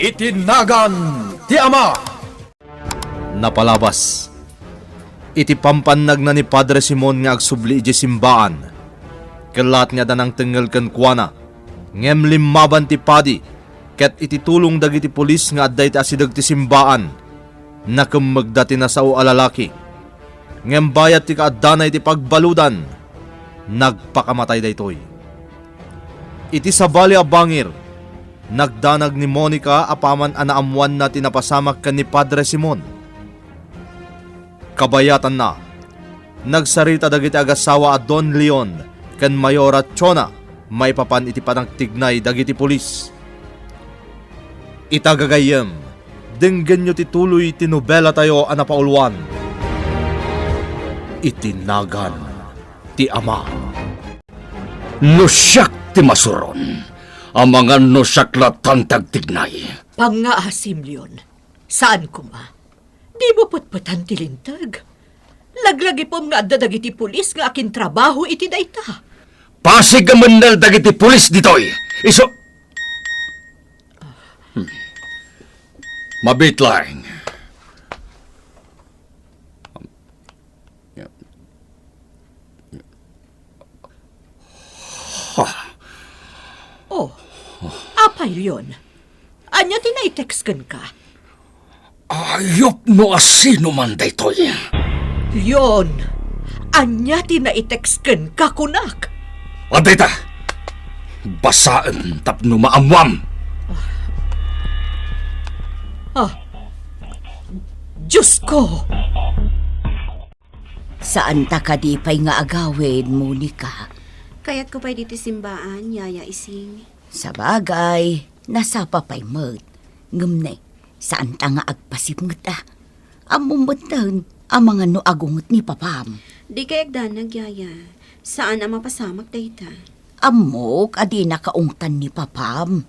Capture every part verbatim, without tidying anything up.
Iti nagan ti Ama. Napalabas. Iti pampannagna ni Padre Simon nga agsubli idiay simbaan, kellat nga adda nangtengngel kenkuana, ngem limmaban ti padi, ket iti tulong dagiti pulis nga adda iti asideg ti simbaan, nakemmegda ti nasao a lalaki. Ngem bayat ti kaaddana iti pagbaludan, nagpakamatay daytoy. Iti sabali a bangir, nagdanag ni Monica apaman a naammoanna ti napasamak ken ni Padre Simon. Kabayatanna, nagsarita dagiti agasawa a Don Leon ken Mayora Chona maipapan iti panagtignay dagiti pulis. Ita gagayyem, denggenyo ti tuloy ti nobelatayo a napauluan, Iti Nagan ti Ama. No siak ti masuron, amangan no siak latan ti agtignay. Pangngaasim, Leon. Saan koma. Dimo petpetan ti linteg. Laglagipem nga adda dagiti pulis nga akintrabaho iti dayta. Pasig a mennel dagiti pulis ditoy. Isu... Hmm. Mabiit laeng. Oh, apay, Leon? Ania ti naitext kenka? Ayup no asino man daytoy. Leon, ania ti naitext kenka, kunak? Adda ita. Basaem tapno maammuam. Ah, Diyos ko! Saanta kadi pay nga agawid, Monica? Kayatko pay ditoy simbaan, Yaya Ising. Sabagay, nasapa pay met. Ngem ne, saanta nga agpasipnget a. Ammom metten, amangan no agunget ni papam. Dikay agdanag, Yaya. Saan a mapasamak dayta. Ammok a dinaka ungtan ni papam.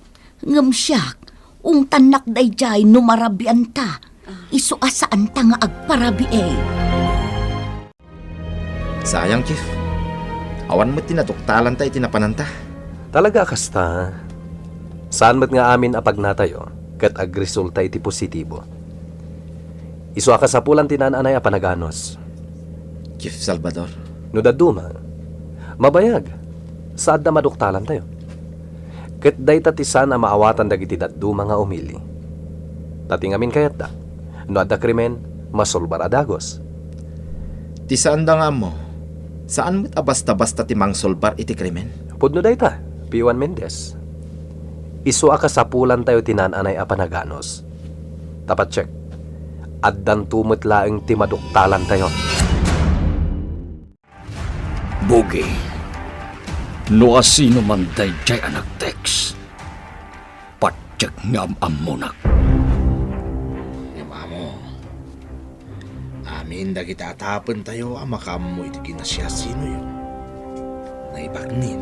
Ngem siak, ungtannak daydiay no marabianta. Ah. Isu a saanta nga agparabii. Sayang, Chief. Awan met ti naduktalanta iti napananta. Talaga a kasta. Saan met nga amin a pagnatayo ket agresulta iti positibo. Isu a kasapulan ti naan-anay a panaganus. Chief Salvador. No dadduma, mabayag, sa adda maduktalantayo. Ket dayta ti saan a maawatan dagiti dadduma nga umili. Ta ti ngamin kayatda, no adda krimen, masulbar a dagus. Ti saanda nga ammo, saan met a basta-basta ti mangsulbar iti krimen? Pudno dayta, P one Mendez. Isu a kasapulantayo ti naan-anay a panaganus. Ta patchek, addanto met laeng ti maduktalantayo. Bogi, no asino man daydiay a nag-text, patchek nga am-ammonak. Ngem amo, amin dagiti atapentayo a makaammo iti kinasiasinoyo, naibaknin.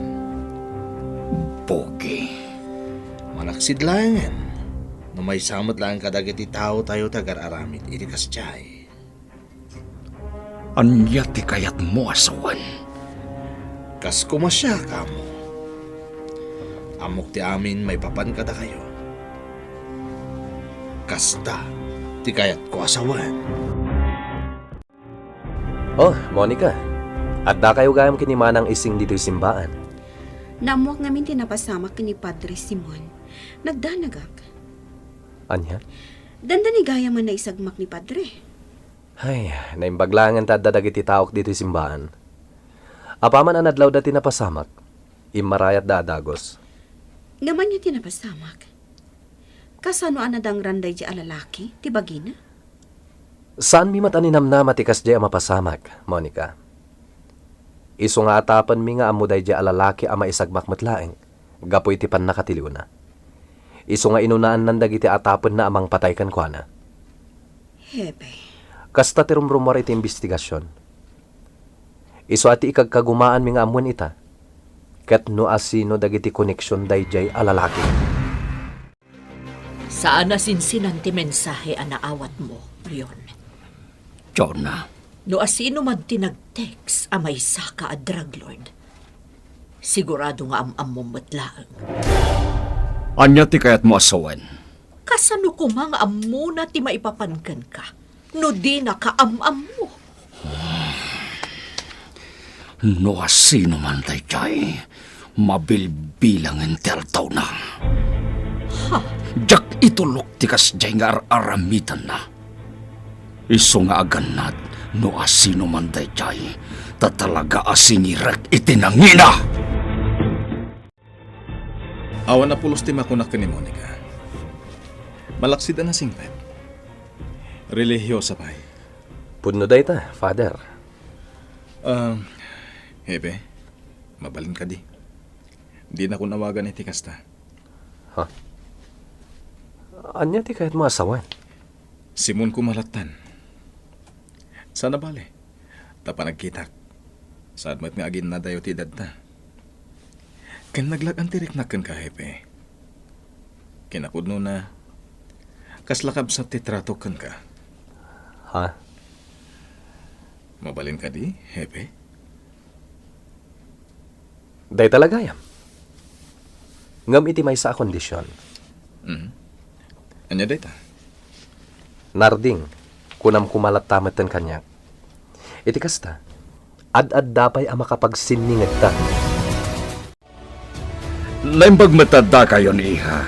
Bogi. Malaksid laengen no maysa met laeng kadagiti taotayo ti agar-aramid iti kasdiay. Ania ti kayatmo a sawen? Kas koma siak, amo. Ammok ti amin maipapan kadakayo. Kasta ti kayatko a sawen. Oh, Monica. Addakayo gayam ken ni Manang Ising ditoy simbaan. Naammoak ngamin ti napasamak ken ni Padre Simon. Nagdanagak. Ania? Dandani gayam a naisagmak ni Padre. Ay, naimbag laengen ta adda dagiti taok ditoy simbaan. Apaman a nadlawda ti napasamak, immarayatda a dagus. Ngem ania ti napasamak? Kasano a nadangran daydiay a lalaki ti bagina? Saanmi met a ninamnama ti kasdiay a mapasamak, Monica. Isu nga atapenmi nga ammo daydiay a lalaki a maisagmak met laeng gapu iti pannakatiliwna. Isu nga inunaannan dagiti atapenna a mangpatay kenkuana. Hepe. Kasta ti rumrumuar iti imbestigasion. Isu a ti ikagkagumaanmi nga ammoen ita, ket no asino dagiti koneksion daydiay a lalaki. Saan a sinsinan ti mensahe a naawatmo, Leon. Jonah. No asino man ti nag-text a maysaka a drug lord, sigurado nga am-ammom met laeng. Ania ti kayatmo a sawen? Kasano koma nga ammona ti maipapan kenka no dinaka am-ammo? No asino man daydiay, mabilbilangen ti altawna. Ha? Diak itulok ti kasdiay nga ar-aramidenna. Isu nga agannad no asino man daydiay, ta talaga a singirek iti nangina! Awan a pulos ti makunak ken ni Monica. Malaksid a nasingpet. Relihiosa pay. Pudno dayta, Father. Ah, Hepe, mabalin kadi. Dinakon awagan iti kasta. Ha? Ania ti kayatmo a sawen? Simon koma lattan. Saan a bale, ta panagkitak, saan met nga aginnadayo ti edadta. Ken naglag-an ti riknak kenka, Hepe. Kinapudnona, kasla kabsat ti tratok kenka. Ha? Mabalin kadi, Hepe? Dayta la gayam. Ngem iti maysa a kondision. Mhm. Ania dayta? Narding, kunam koma latta metten kaniak. Iti kasta, ad-adda pay a makapagsinningedta. Naimbag met a dakayon, iha.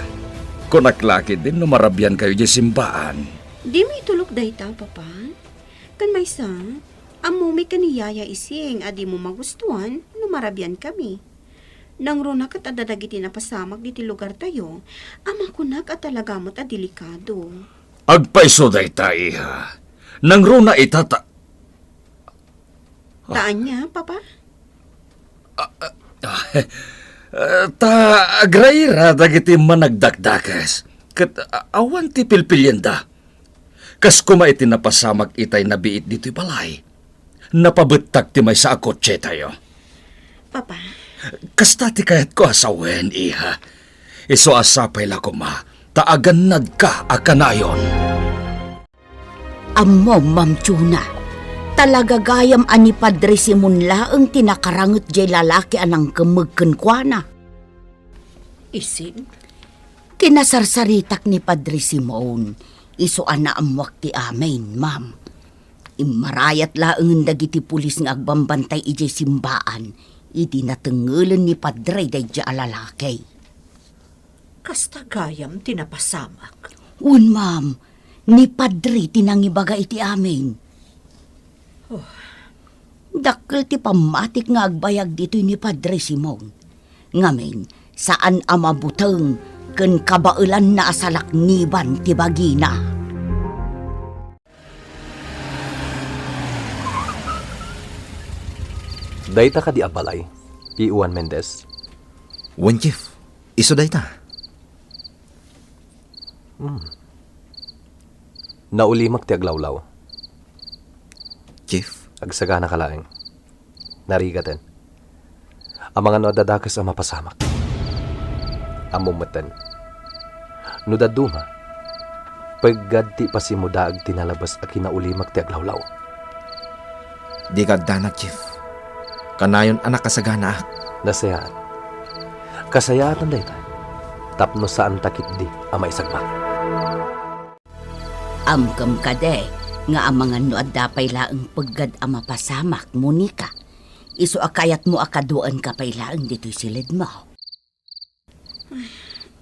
Kunak la ketdin no marabiankayo idiay simbaan. Dimo itulok dayta, Papa. Ken maysa, ammomi ken ni Yaya Ising a dimo magustuan no marabiankami. Nangruna ket adda dagiti napasamak ditoy lugartayo a makunak a talaga met a delikado. Agpayso dayta, iha. Nangruna ita ta— Ta ania, Papa? Ah, ah, ah, ta agraira dagiti managdakdakes, ket, ah, awan ti pilpilienda. Kas koma iti napasamak itay nabiit ditoy balay, napabettak ti maysa a kotsetayo. Papa. Kasta ti kayatko a sawen, iha. Isu a sapay la koma ta agannadka a kanayon. Ammom, Ma'am Chona, talaga gayam a ni Padre Simon laeng ti nakaranget diay lalaki a nangkemmeg kenkuana. Ising? Kinasarsaritak ni Padre Simon, isu a naammoak ti amin, ma'am. Immarayat laengen dagiti pulis nga agbambantay idiay simbaan idi natengngelen ni Padre daydiay a lalaki. Kasta gayam ti napasamak? Wen, ma'am. Ni Padre ti nangibaga iti amin. Oh. Dakkel ti pammatik nga agbayag ditoy ni Padre Simon. Ngamin, saan a mabuteng ken kabaelanna a salakniban ti bagina. Dayta kadi a balay, Pi Juan Mendez? Wen, Chief. Isu dayta. Hmm. Naulimek ti aglawlaw. Chief? Agsaganaka laeng. Narigaten. Amangan no adda dakes a mapasamak. Ammom metten. No dadduma, peggad ti ipasimudaag ti nalabes a kinaulimek ti aglawlaw. Dika agdanag, Chief. Kanayon a nakasaganaak. Nasayaat. Kasayaatan dayta. Tapno saanta ketdi a maisagmak. Amkem kadi nga amangan no adda pay laeng peggad a mapasamak, Monica. Isu a kayatmo a kaduaenka pay laeng ditoy siledmo. Ay,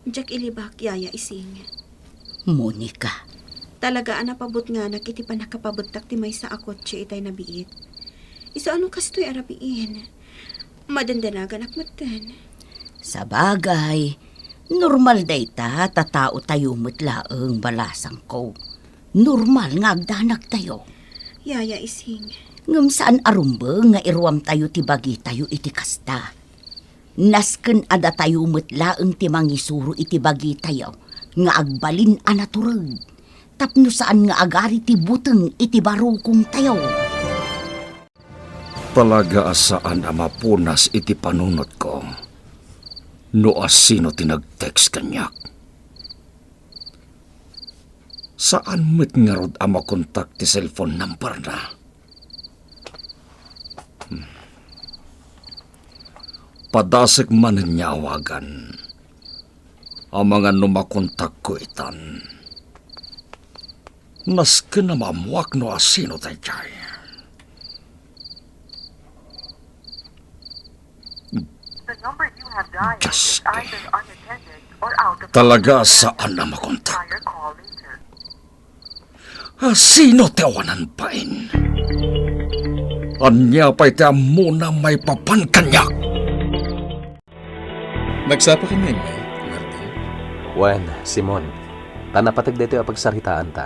diak ilibak, Yaya Ising. Monica. Talaga a napabutnganak iti pannakapabettak ti maysa a kotse itay nabiit. Isu a no kastoy a rabiin, madandanaganak metten. Sabagay, normal dayta ta taotayo met laeng, balasangko. Normal nga agdanagtayo. Yaya Ising. Ngem saan a rumbeng nga iruamtayo ti bagitayo iti kasta. Nasken a datayo met laeng ti mangisuro iti bagitayo nga agbalin a natureg, tapno saan nga agari ti buteng iti barukongtayo. Talaga a saan a mapunas iti panunotko no asino ti nag-text kaniak. Saan met ngarud a makontak ti cellphone number-na. Hmm. Padasek manen nga awagan. Amangan no makontagko itan. Nasken a maammoak no asino daydiay. The number you have dialed Diyos is ko. Either unattended or out of Talaga office. Saan a makontak? Try your call later. Ah, sino ti awanan bain? Ania pay ti ammona maipapan kaniak? Nagsapa ka ngamin, Narding? Wen, Simon. Ta napateg daytoy a pagsaritaanta.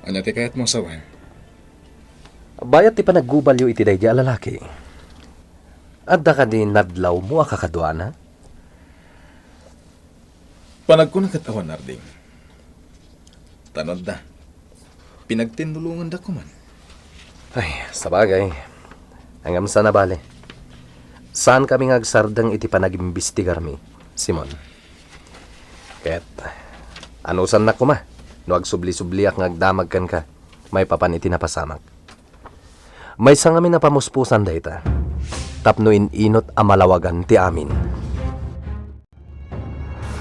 Ania ti kayatmo a sawen? Bayat ti panaggubalyo iti daydi a lalaki, adda kadi nadlawmo a kakaduana? Panagkuna ket awan, Narding. Ta no adda, pinagtinnulongandaka man. Ay, sabagay. Ngem saan a bale. Saankami nga agsardeng iti panagimbestigarmi, Simon. Ket anusannak koma no agsubli-subliak nga agdamag kenka maipapan iti napasamak. Maysa ngamin a pamuspusan dayta tapno in-inut a malawagan ti amin.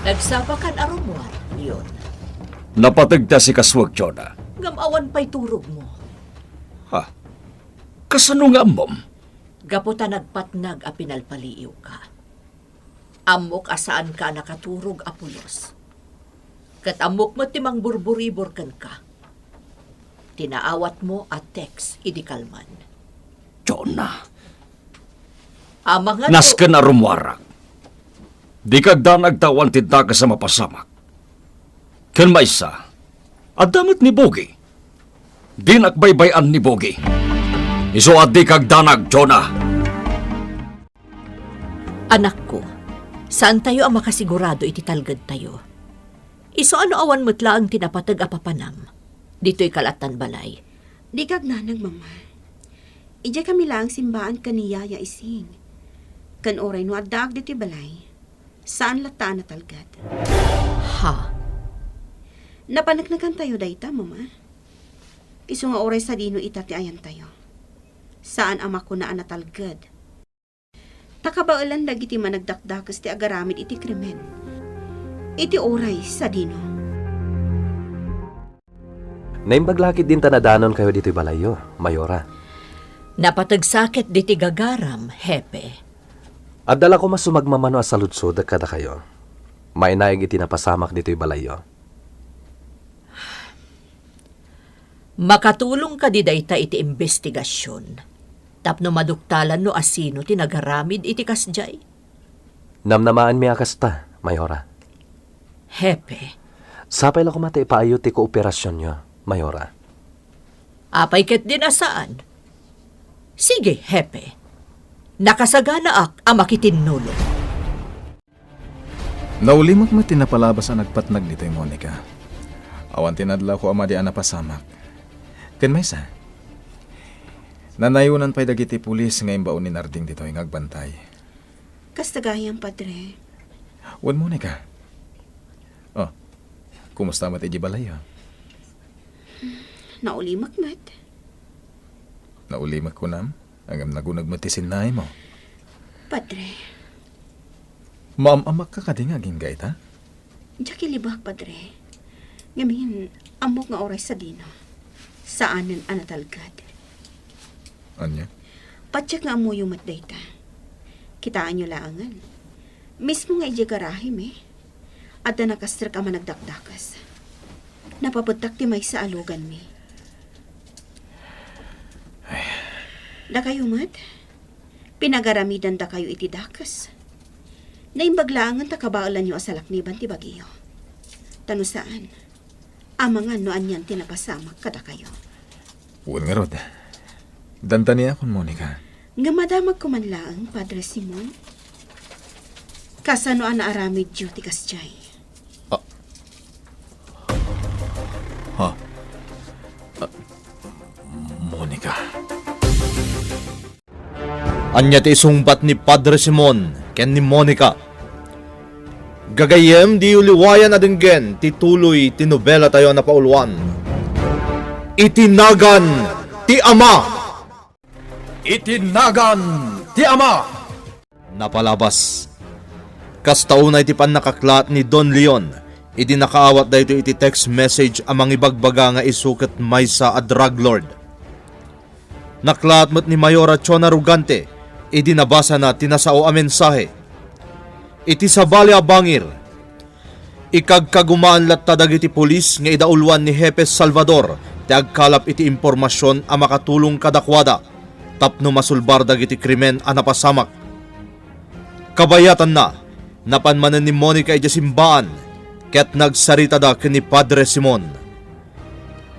Nagsapa kan a rummuar, Leon. Napateg ti asikasuek, Jonah. Ngem awan pay turogmo. Ha? Kasano nga ammom? Gapu ta nagpatnag a pinalpaliiwka. Ammok a saanka a nakaturog a pulos. Ket ammok met ti mangburburibor kenka. Ti naawatmo a text idi kalman. Jonah. Amangan no Nasken a rummuarak. Dika agdanag ta awan ti dakes a mapasamak. Ken maysa, adda met ni Bogi. Dinak baybay-an ni Bogi. Isu a dika agdanag, Jonah. Anakko, saantayo a makasigurado iti talgedtayo. Isu a no awan met laeng ti napateg a papanam ditoy kal-atan balay. Dika agnanag, Mama. Idiay kami laeng simbaan ken ni Yaya Ising. Ken uray no addaak ditoy balay, saan latta a natalged. Ha? Napaneknekantayo dayta, Mama. Isu nga uray sadino ita ti ayantayo, saan a makuna a natalged. Ta kabaelan dagiti managdakdakes ti agaramid iti krimen. Iti uray sadino. Naimbag la ketdin ta nadanonkayo ditoy balayyo, Mayora. Napateg sa ket ditoy gagaram, Hepe. Adda la koma sumagmamano a saludsodek kadakayo. Mainaig iti napasamak ditoy balayyo. Makatulong kadi dayta iti imbestigasion tapno maduktalan no asino ti nagaramid iti kasdiay? Namnamaenmi a kasta, Mayora. Hepe. Sapay la koma ta ipaayyo ti kooperasionyo, Mayora. Apay ketdin a saan? Sige, Hepe. Nakasaganaak a makitinnulong. Naulimek met ti napalabas a nagpatnag ditoy, Monica. Awan ti nadlawko a madi a napasamak. Ken maysa, nanayonan pay dagiti pulis nga imbaon ni Narding ditoy nga agbantay. Kasta gayam, Padre. Wen, Monica. Oh, kumusta met idiay balayyo? Naulimek met. Naulimek kunam? Ngem naguneg met ti sinnaymo. Padre. Maam-amakka kadi nga agingga ita? Diak ilibak, Padre. Ngamin, ammok nga uray sadino. Saanen a natalged. Ania? Patiek nga ammoyo met dayta. Kitaenyo laengen. Mismo nga idiay garahemi, adda nakastrek a managdakdakes. Napapettak ti maysa a luganmi. Ay. Dakayo met, pinagaramidandakayo iti dakes. Naimbag laengen ta kabaelanyo a salakniban ti bagiyo. Ta no saan, amangan no anian ti napasamak kadakayo. Wen ngarud, dandaniakon, Monica. Ngem madamagko man laeng, Padre Simon. Kasano a naaramidyo ti kasdiay? Ah. Ha? Ah, Monica. Ania ti isungbat ni Padre Simon ken ni Monica? Gagayyem, diyo liwayan a denggen ti tuloy ti nobelatayo a napauluan, Iti Nagan ti Ama. Iti Nagan ti Ama. Napalabas Kasta unay ti pannakaklaat ni Don Leon idi nakaawat daytoy iti text message a mangibagbaga nga isu ket maysa a drug lord. Naklaat met ni Mayora Chona Rugante idi nabasana ti nasao a mensahe. Iti sabali a bangir, ikagkagumaan latta dagiti pulis nga idauloan ni Hepe Salvador ti agkalap iti impormasion a makatulong kadakuada tapno masulbar dagiti krimen a napasamak. Kabayatanna, napan manen ni Monica idiay simbaan ket nagsaritada ken ni Padre Simon.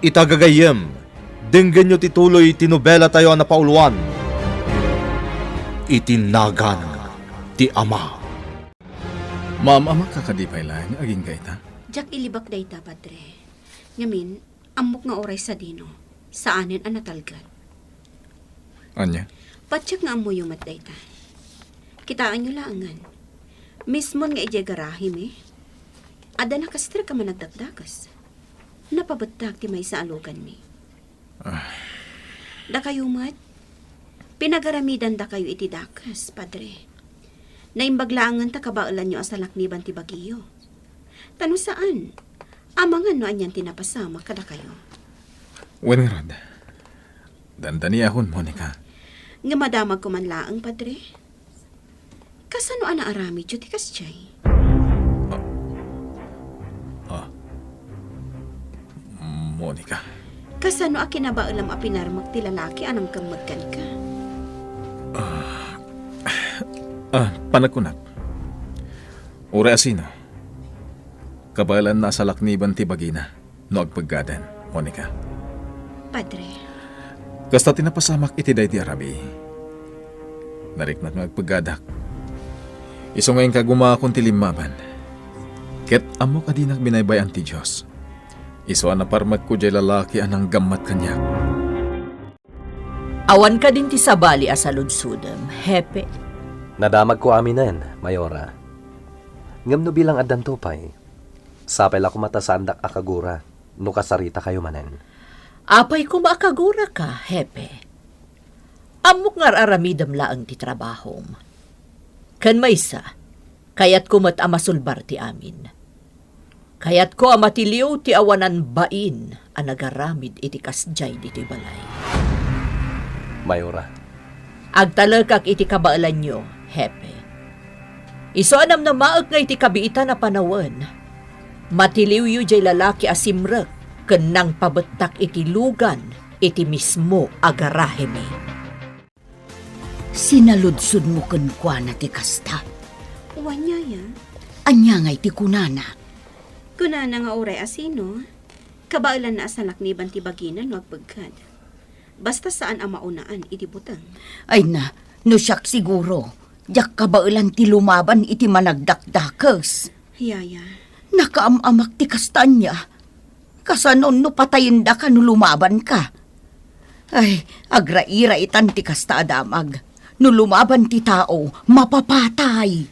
Ita gagayyem, denggenyo ti tuloy ti nobelatayo a napauluan, Iti Nagan ti Ama. Maam-amak ka kadi pay laeng agingga ita? Diak ilibak dayta, Padre. Ngamin, ammok nga uray sadino, saanen a natalged. Ania? Patiek nga ammoyo met dayta. Kitaenyo laengen. Mismon nga idiay garahemi, adda nakastrek a managdakdakes. Napabettak ti maysa a luganmi. Ah. Dakayo met, pinagaramidandakayo iti dakes, Padre. Naimbag laengen ta kabaelanyo a salakniban ti bagiyo. Ta no saan, amangan no anian ti napasamak kadakayo. Wen ngarud, dandaniahon, Monica. Nga madamagko man laeng, Padre. Kasano a naaramidyo ti kasdiay? Ah. Ah. Monica. Kasano a kinabaelam a pinarmek ti lalaki a nangkemmeg kenka? Ah. Ah, panagkunak. Uray a sino, kabaelanna a salakniban ti bagina no agpeggadan, Monica. Padre. Kasta ti napasamak iti daydi arabii. Nariknak nga agpeggadak. Isu nga inka gumaakon ti limmaban. Ket ammok a dinak binaybay-an ti Dios. Isu a naparmekko diay lalaki a nanggammat kaniak. Awan kadin ti sabali a saludsodem, Hepe? Nadamagko aminen, Mayora. Ngem no bilang addanto pay, sapay la koma ta saandak a kagura no kasaritakayo manen. Apay koma a kaguraka, Hepe? Ammok nga ar-aramidem laeng ti trabahom. Ken maysa, kayatko met a masulbar ti amin. Kayatko a matiliw ti awanan bain a nagaramid iti kasdiay ditoy balay. Mayora. Agtalekak iti kabaelanyo, Hepe. Isu a namnamaek nga iti kabiitan a panawen, matiliwyo diay lalaki a simrek ken nangpabettak iti lugan iti mismo a garahemi. Sinaludsodmo kenkuana ti kasta? Wen, yaya. Ania ngay ti kunana? Kunana nga uray a sino, kabaelanna a salakniban ti bagina no agpegkad. Basta saan a maunaan iti buteng. Ay na, no siak siguro, diak kabaelan ti lumaban iti managdakdakes. Yaya. Nakaam-amak ti kasta ania. Kasano no patayendaka no lumabanka? Ay, agrairaitan ti kasta a damag. No lumaban ti tao, mapapatay.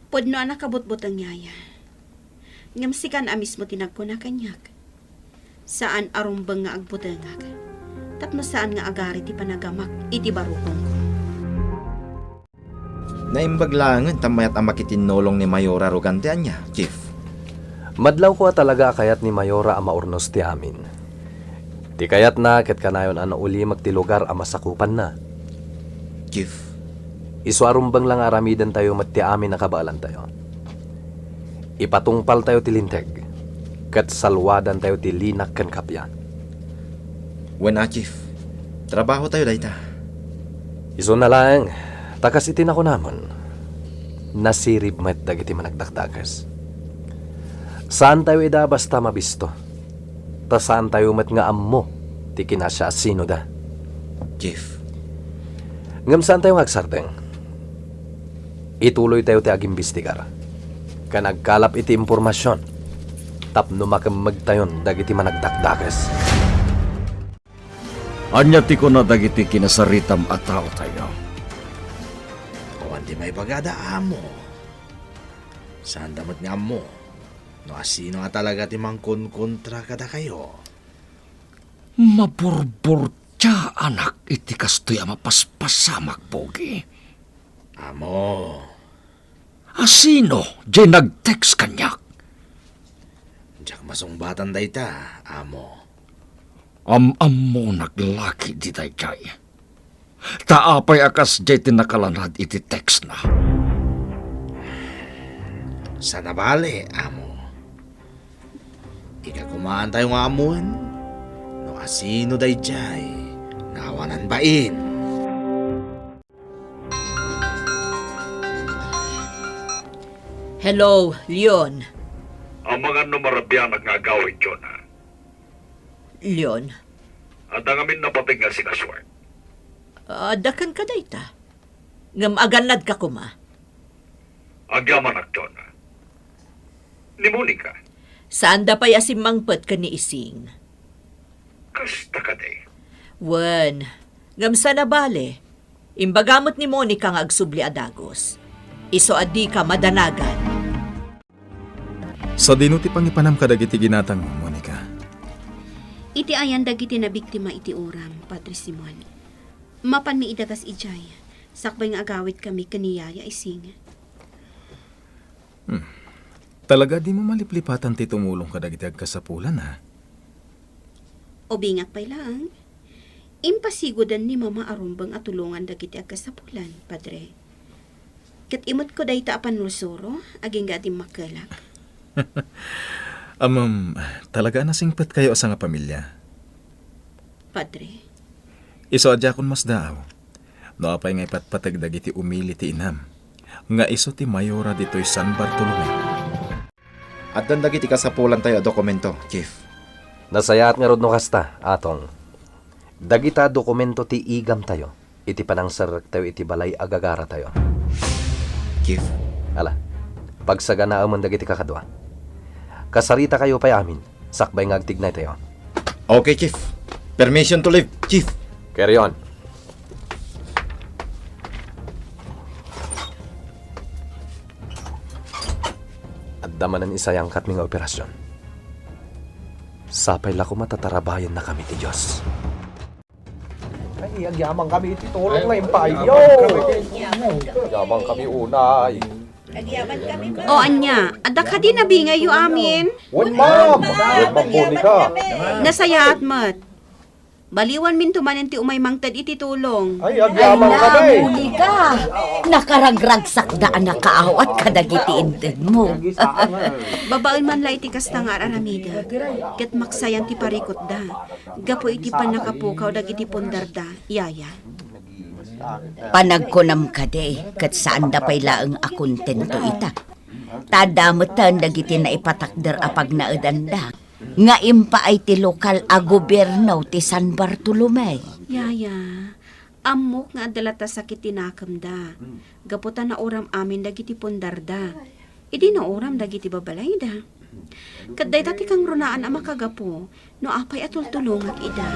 Pudno a nakabutbuteng, yaya. Ngem sikan a mismo ti nagkuna kaniak, saan a rumbeng nga agbutengak, tapno saan nga agari ti panagamak iti barukongko. Naimbag laengen ta mayat a makitinnulong ni Mayora Rugante ania, Chief? Madlawko a talaga a kayat ni Mayora a maurnos ti amin. Ti kayatna ket kanayon a naulimek ti lugar a masakupanna. Chief. Isu a rumbeng la nga aramidentayo met ti amin a kabaelantayo. Ipatungpaltayo ti linteg, ket salwadantayo ti linak ken kappia. Wen a, Chief. Trabahotayo dayta. Isuna laeng, ta kas iti nakunamon, nasirib met dagiti managdakdakes. Saantayo ida basta mabisto, ta saantayo met nga ammo ti kinasiasinoda. Chief. Ngem saantayo nga agsardeng. Ituloytayo ti agimbestigar ken agkalap iti impormasion tapno makemmegtayon dagiti managdakdakes. Ania ti kuna dagiti kinasaritam a taotayo? Awan ti maibagada a ammo. Saanda met nga ammo no asino a talaga ti mangkonkontra kadakayo. Maburburtiaanak iti kastoy a mapaspasamak, Pogi. Ammo. Asino jay nag-text kaniak? Diak masungbatan dayta, amo. Am-ammonak la ketdi daydiay. Ta apay a kasdiay ti nakalanad iti textna? Saan a bale, amo. Ikakumaantayo nga ammoen no asino daydiay nga awanan bain. Hello, Leon. Amangan no marabianak nga agawid, Jonah. Leon. Adda ngamin napateg nga asikasuak. Adda kenka dayta. Ngem agannadka koma. Agyamanak, Jonah. Ni Monica? Saanda pay a simmangpet ken ni Ising. Kasta kadi? Wen, ngem saan a bale. Imbaga met ni Monica nga agsubli a dagus. Isu a dika madanagan. Sadino ti pangipanam kadagiti ginatangmo, Monica? Iti ayan dagiti nabiktima iti uram, Padre Simon. Mapanmi idagas idiay, sakbay nga agawidkami ken ni Yaya Ising. Hmm. Talaga dimo maliplipatan ti tumulong kadagiti agkasapulan, ha? Ubingak pay laeng. Impasigodan ni Mama a rumbeng a tulongan dagiti agkasapulan, Padre. Ket imutko dayta a pannursuro agingga a dimmakkelak. Amem, talaga a nasingpetkayo a sangapamilia. Padre. Isu a diakon masdaaw. No apay nga ipatpateg dagiti umili ti inam, nga isu ti mayora ditoy San Bartolome. Addan dagiti kasapulantayo a dokumento, Chief. Nasayaat ngarud no kasta, Atong. Dagita a dokumento ti igamtayo iti panangserrektayo iti balay a gagaratayo. Chief. Ala, pagsaganaem dagiti kakadua. Kasaritakayo pay amin, sakbay nga agtignaytayo. Okay, Chief. Permission to leave, Chief. Carry on. Adda manen isayangkatmi nga operasyon. Sapay la koma ta tarabayennakami ti Dios. Ay, agyamankami iti tulong nga impaayyo. Agyamankami unay. O ania, adda kadi nabingayyo amin? Wen, ma'am. Wen, Ma'am Monica. Nasayaat met. Baliwanminto manen ti umay mangted iti tulong. Ay, agyamankami. Ay, Monica, nakaragragsakda a nakaawat kadagiti intedmo. Babaen man la iti kasta nga ar-aramidek, ket maksayan ti parikutda gapu iti pannakapukaw dagiti pundarda, Yaya. Panagkunam kadi, ket saanda pay laeng a kontento ita. Ta adda metten dagiti naipatakder a pagnaedanda nga impaay ti lokal a gobierno ti San Bartolome. Yaya, ammok nga adda latta sakit ti nakemda. Gapu ta nauram amin dagiti pundarda. Idi nauram dagiti babalayda. Ket dayta ti kangrunaan a makagapu no apay a tultulongak ida.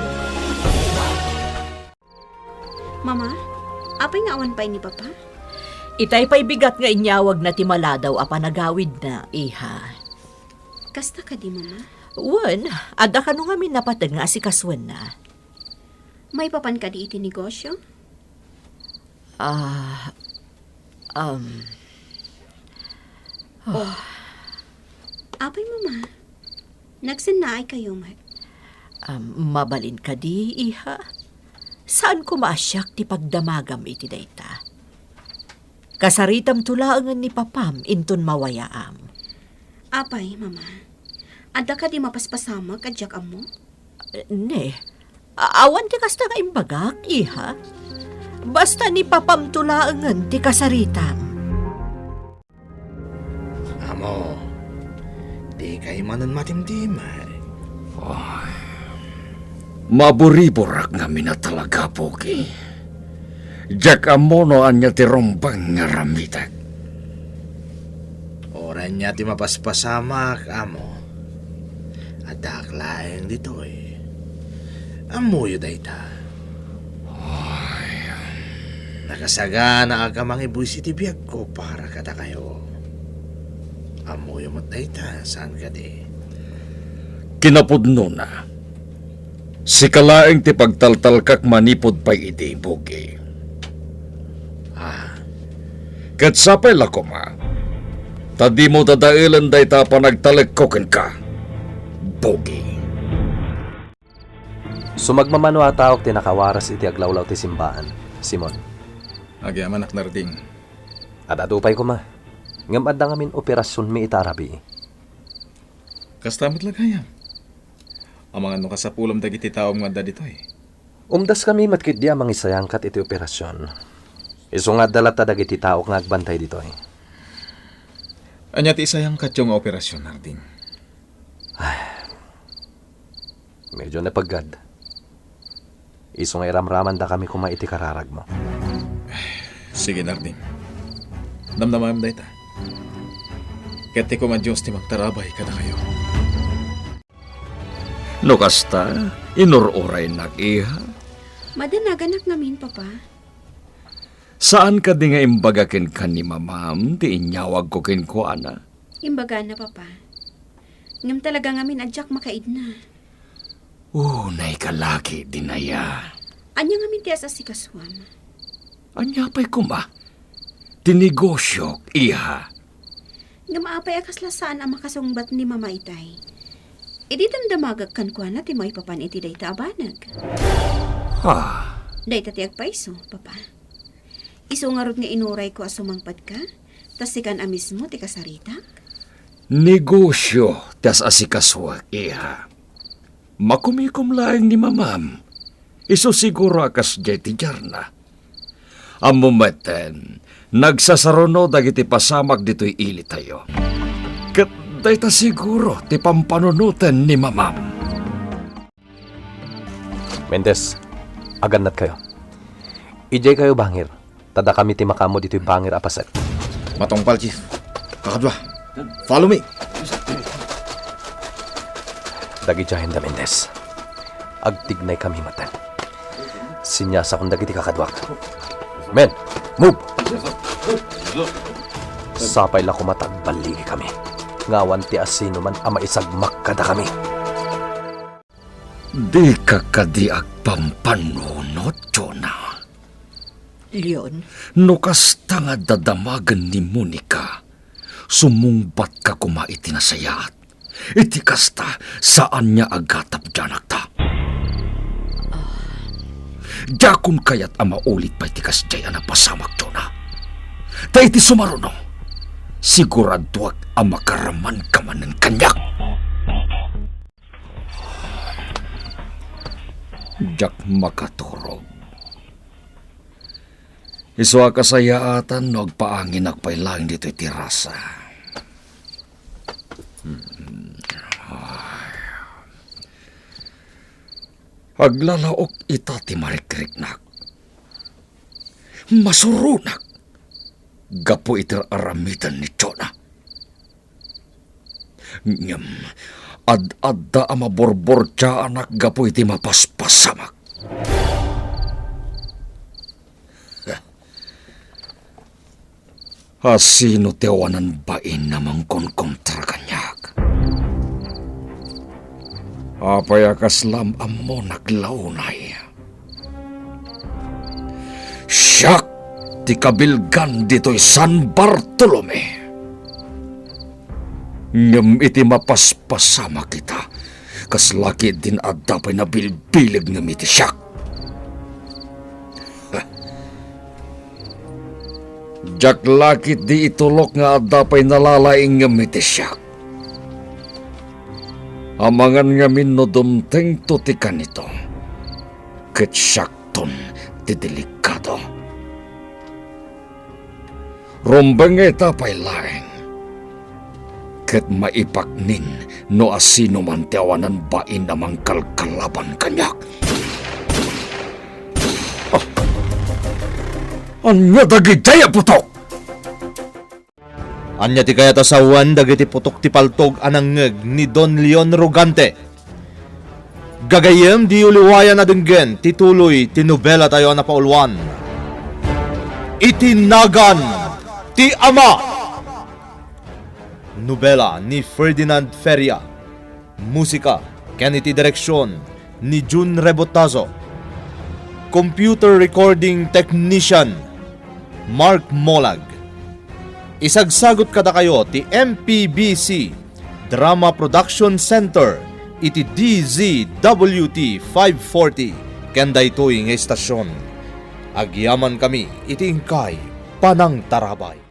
Mama, apay nga awan pay ni Papa? Itay pay bigat nga inyawagna ti maladaw a panagawidna, iha. Kasta kadi, Mama? Wen, adda kano ngamin napateg nga asikasuenna. Maipapan kadi iti negosio? Ah, um, oh. Apay, Mama? Nagsennaay kayo met? Um, mabalin kadi, iha? Saan koma a siak ti pagdamagam iti dayta? Kasaritamto laengen ni Papam inton mawayaam. Apay, Mama? Adda kadi mapaspasamak a diak ammo? Ne, a-, awan ti kasta nga imbagak, iha. Basta ni Papamto laengen ti kasaritam. Amo, dikay manen matimtimay. Ay, maburiburak ngamin a talaga, Pogi. Diak ammo no ania ti rumbeng nga aramidek. Uray ania ti mapaspasamak, amo. Addaak laeng ditoy. Ammoyo dayta. Ay. Nakasaganaak a mangibuis iti biagko para kadakayo. Ammoyo met dayta, saan kadi? Kinapudnona, sika laeng ti pagtaltalkak manipud pay idi, Pogi. Ah. Ket sapay la koma, Ta dimo dadaelen dayta a panagtalekko kenka, Bogi. Sumagmamano a taok ti nakawaras iti aglawlaw ti simbaan, Simon. Agyamanak, Narding. Ad-adu pay koma. Ngem adda ngamin operasionmi ita a rabii. Kasta met la gayam. Amangan no kasapulam dagiti taom nga adda ditoy. Umdaskami met ketdi a mangisayangkat iti operasion. Isu nga adda latta dagiti tao nga agbantay ditoy. Ania ti isayangkatyo nga operasion, Narding? Ay, medyo napeggad. Isu nga iramramandakami koma iti kararagmo. Sige, Narding. Namnamam dayta. Ket ti Ama Dios ti magtarabay kadakayo. No kasta, inur-uraynak, iha. Madanaganak ngamin, Papa. Saan kadi nga imbaga kenka ni Mamam ti inyawagko kenkuana? Imbagana, Papa. Ngem talaga ngamin a diak makaidna. Unay ka laki, Dinaya. Ania ngamin ti as-asikasuam? Ania pay koma? Ti negosiok, iha. Ngem apay a kasla saan a makasungbat ni Mama itay? Idi damdamagak kenkuana ti maipapan iti dayta a banag. Ha? Dayta ti agpayso, Papa. Isu ngarud nga inurayko a sumangpet ka, ta sikan a mismo ti kasaritak? Negosio ti as-asikasuak, iha. Makumikom laeng ni Mamam. Isu siguro a kasdiay ti diarna. Ammo metten, nagsasaruno dagiti pasamak ditoy ilitayo. Ket dayta siguro ti pampanunoten ni Mamam. Mendez, agannad kayo. Idiay kayo bangir, ta dakami ti makaammo ditoy bangir a paset. Matungpal, Chief. Kakadua, follow me. Dagidiayen da, Mendez. Agtignay kami metten. Siniasakon dagiti kakaduak. Men, move! Sapay la koma ta agballigi kami. Nga awan ti asinoman a maisagmak kadakami. Dika kadi agpampanunot, Jonah? Leon? No kasta nga dadamagen ni Monica, sumungbatka koma iti nasayaat. Iti kasta, saanna a gatap ti anakta. Diakon kayat a maulit pay ti kasdiay a napasamak, Jonah. Ta iti sumaruno, siguraduak a makaramanka manen kaniak. Diak makaturog. Isu a kasayaatan no agpaanginak pay laeng ditoy terasa. Aglalaok ita ti marikriknak. Masuronak gapu iti ar-aramiden ni Jonah. Ngem ad-adda a maburburtiaanak gapu iti mapaspasamak. Asino ti awanan bain a mangkonkontra kaniak? Apay a kasla am-ammonak la unay? Siak ti kabilgan ditoy San Bartolome. Ngem iti mapaspasamak ita, kasla ketdin adda pay nabilbileg ngem iti siak. Diak la ketdi itulok nga adda pay nalalaing ngem iti siak. Amangan ngamin no dumtengto ti kanito, ket siakton ti delikado. Rumbeng nga ita pay laeng, ket maipaknin no asinoman ti awanan bain a mangkalkalaban kaniak. Ah! Ania dagidiay a putok? Ania ti kayat a sawen dagiti putok ti paltog a nangngeg ni Don Leon Rogante? Gagayyem, diyo liwayan a denggen ti tuloy ti nobelatayo a napauluan, Iti Nagan ti Ama. Nobela ni Ferdinand Feria. Musika ken iti direksion ni Jun Rebotazo. Computer recording technician, Mark Molag. Isagsagut kadakayo ti M P B C Drama Production Center iti D Z W T five forty ken daytoy nga istasyon. Agyamankami iti inkay panangtarabay.